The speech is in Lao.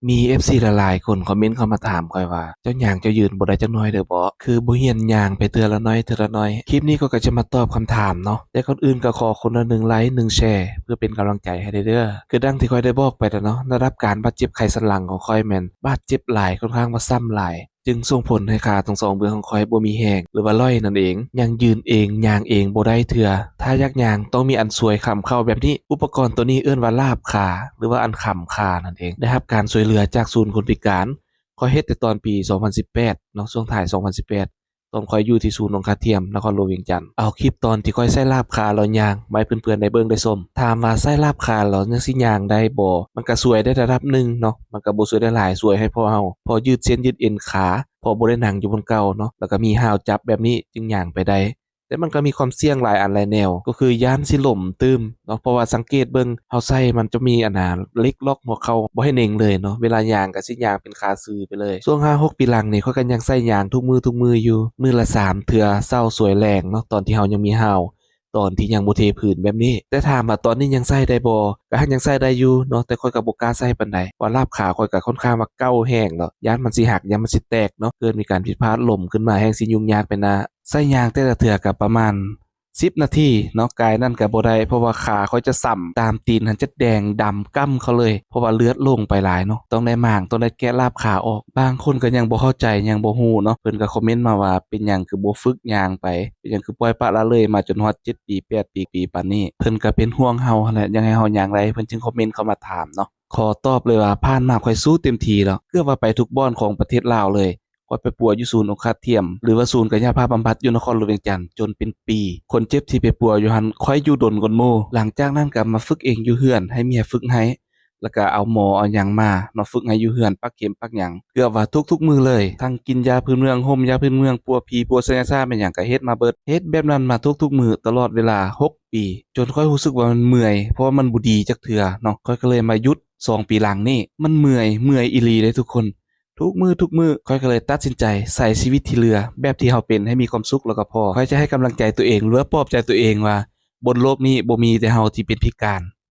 ມີເອັຟຊີຫຼາຍໆຄົນຄອມເມັນເຂົ້າມາຖາມຂ້ອຍວ່າ ເຈົ້າຍ່າງເຈົ້າຢືນບໍ່ໄດ້ຈັກໜ້ອຍເດີບໍ? ຄືບໍ່ຮຽນຍ່າງໄປເທື່ອລະໜ້ອຍເທື່ອລະໜ້ອຍ? ຄລິບນີ້ຂ້ອຍກໍຈະມາຕອບຄຳຖາມເນາະ, ແຕ່ກ່ອນອື່ນກໍຂໍຄົນລະໜຶ່ງໄລຄ໌ ໜຶ່ງແຊ ເພື່ອເປັນກຳລັງໃຈໃຫ້ແດ່ເດີ. ຄືດັ່ງທີ່ຂ້ອຍໄດ້ບອກໄປແລ້ວເນາະ, ລະດັບການບາດເຈັບໄຂສັນຫຼັງຂອງຂ້ອຍແມ່ນບາດເຈັບຫຼາຍ, ຄ່ອນຂ້າງວ່າຊ້ຳຫຼາຍ, ຈຶ່ງສົ່ງຜົນໃຫ້ຂາທັງສອງເບື້ອງຂອງຂ້ອຍບໍ່ມີແຮງ ຫຼືວ່າລ່ອຍນັ້ນເອງ, ຍັງຢືນເອງ, ຍ່າງເອງບໍ່ໄດ້ເທື່ອ. ຖ້າຢາກຍ່າງຕ້ອງມີອັນຊ່ວຍຄ້ຳເຂົ່າແບບນີ້. ອຸປະກອນໂຕນີ້ເອີ້ນວ່າລາບຂາ ຫຼືວ່າອັນຄ້ຳຂານັ້ນເອງ. ໄດ້ຮັບການຊ່ວຍເຫຼືອຈາກສູນຄົນພິການ. ຂ້ອຍເຮັດແຕ່ຕອນປີສອງພັນສິບແປດເນາະ, ຊ່ວງທ້າຍສອງພັນສິບແປດ ຕອນຂ້ອຍຢູ່ທີ່ສູນສົງຄາມທຽມ ນະຄອນຫຼວງວຽງຈັນ. ເອົາຄລິບຕອນທີ່ຂ້ອຍໃຊ້ລາບຂາແລ້ວຍ່າງມາໃຫ້ເພື່ອນໆໄດ້ເບິ່ງໄດ້ຊົມ. ຖາມວ່າໃຊ້ລາບຂາແລ້ວຍັງຊິຍ່າງໄດ້ບໍ່? ມັນກະຊ່ວຍໄດ້ລະດັບໜຶ່ງເນາະ, ມັນກະບໍ່ຊ່ວຍໄດ້ຫຼາຍ, ຊ່ວຍໃຫ້ພໍເຮົາ ພໍຢືດເສັ້ນຢືດເອັນຂາ, ພໍບໍ່ໄດ້ນັ່ງຢູ່ບ່ອນເກົ່າເນາະ, ແລ້ວກະມີຮາວຈັບແບບນີ້ຈຶ່ງຍ່າງໄປໄດ້. ແຕ່ມັນກໍມີຄວາມສ່ຽງຫຼາຍອັນຫຼາຍແນວ, ກໍຄືຢ້ານຊິລົ້ມຕື່ມເນາະ, ເພາະວ່າສັງເກດເບິ່ງ ເຮົາໃສ່ມັນຈະມີອັນນ່າ ເຫຼັກລັອກຫົວເຂົ່າບໍ່ໃຫ້ເໜັງເລີຍເນາະ, ເວລາຍ່າງກໍຊິຍ່າງເປັນຂາຊື່ໄປເລີຍ. ຊ່ວງຫ້າຫົກປີຫຼັງນີ້ ຂ້ອຍກໍຍັງໃສ່ຍ່າງທຸກມື້ທຸກມື້ຢູ່, ມື້ລະສາມເທື່ອ ເຊົ້າສວຍແລງເນາະ, ຕອນທີ່ເຮົາຍັງມີຮາວ ຕອນທີ່ຍັງບໍ່ເທພື້ນແບບນີ້. ແຕ່ຖາມວ່າຕອນນີ້ຍັງໃຊ້ໄດ້ບໍ່? ກໍຫາກຍັງໃຊ້ໄດ້ຢູ່ເນາະ, ແຕ່ຂ້ອຍກໍບໍ່ກ້າໃຊ້ປານໃດ, ເພາະວ່າລາບຂາຂ້ອຍກໍຄ່ອນຂ້າງວ່າເກົ່າແຮງແລ້ວ, ຢ້ານມັນຊິຫັກ, ຢ້ານມັນຊິແຕກເນາະ, ເກີດມີການຜິດພາດລົ້ມຂຶ້ນມາ ແຮ່ງຊິຫຍຸ້ງຍາກໄປໜ້າ. ໃຊ້ຍ່າງແຕ່ລະເທື່ອກໍປະມານສິບນາທີເນາະ, ກາຍນັ້ນກໍບໍ່ໄດ້ ເພາະວ່າຂາຂ້ອຍຈະຊ້ຳ, ຕາມຕີນຫັ້ນຈະແດງດຳກ້ຳເຂົ້າເລີຍ ເພາະວ່າເລືອດລົງໄປຫຼາຍເນາະ, ຕ້ອງໄດ້ມ້າງ, ຕ້ອງໄດ້ແກະລາບຂາອອກ. ບາງຄົນກໍຍັງບໍ່ເຂົ້າໃຈ, ຍັງບໍ່ຮູ້ເນາະ, ເພິ່ນກໍຄອມເມັນມາວ່າ ເປັນຫຍັງຄືບໍ່ຝຶກຍ່າງໄປ? ເປັນຫຍັງຄືປ່ອຍປະລະເລີຍມາຈົນຮອດເຈັດປີ ແປດປີ ປີປານນີ້? ເພິ່ນກໍເປັນຫ່ວງເຮົາຫັ້ນແຫຼະ, ຢາກໃຫ້ເຮົາຍ່າງໄດ້, ເພິ່ນຈຶ່ງຄອມເມັນເຂົ້າມາຖາມເນາະ. ຂໍຕອບເລີຍວ່າ ຜ່ານມາຂ້ອຍສູ້ເຕັມທີ່ແລ້ວ, ເກືອບວ່າໄປທຸກບ່ອນຂອງປະເທດລາວເລີຍ. ຂ້ອຍໄປປົວຢູ່ສູນອົງຄາດທຽມ ຫຼືວ່າສູນກາຍະພາບບຳບັດຢູ່ນະຄອນຫຼວງວຽງຈັນຈົນເປັນປີ. ຄົນເຈັບທີ່ໄປປົວຢູ່ຫັ້ນ ຂ້ອຍຢູ່ດົນກວ່າໝູ່. ຫຼັງຈາກນັ້ນກໍມາຝຶກເອງຢູ່ເຮືອນ ໃຫ້ເມຍຝຶກໃຫ້, ແລ້ວກໍເອົາໝໍເອົາຫຍັງມາເນາະ, ຝຶກໃຫ້ຢູ່ເຮືອນ, ປັກເຂັມປັກຫຍັງ ເກືອບວ່າທຸກໆມື້ເລີຍ. ທັງກິນຢາພື້ນເມືອງ, ຫົ່ມຢາພື້ນເມືອງ, ປົວຜີປົວໄສຍະສາດ ແມ່ນຫຍັງກໍເຮັດມາເບິດ. ເຮັດແບບນັ້ນມາທຸກໆມື້ ຕະຫຼອດເວລາຫົກປີ, ຈົນຂ້ອຍຮູ້ສຶກວ່າມັນເມື່ອຍ, ເພາະວ່າມັນບໍ່ດີຈັກເທື່ອເນາະ. ຂ້ອຍກໍເລີຍມາຢຸດສອງປີຫຼັງນີ້. ມັນເມື່ອຍ, ເມື່ອຍອີ່ຫຼີເດ້ທຸກຄົນ. ທຸກມື້ ທຸກມື້ ຂ້ອຍກໍເລີຍຕັດສິນໃຈໃຊ້ຊີວິດທີ່ເຫຼືອແບບທີ່ເຮົາເປັນໃຫ້ມີຄວາມສຸກແລ້ວກໍພໍ. ຂ້ອຍຈະໃຫ້ກຳລັງໃຈຕົວເອງ ຫຼືວ່າປອບໃຈຕົວເອງວ່າ ບົນໂລກນີ້ບໍ່ມີແຕ່ເຮົາທີ່ເປັນພິການ,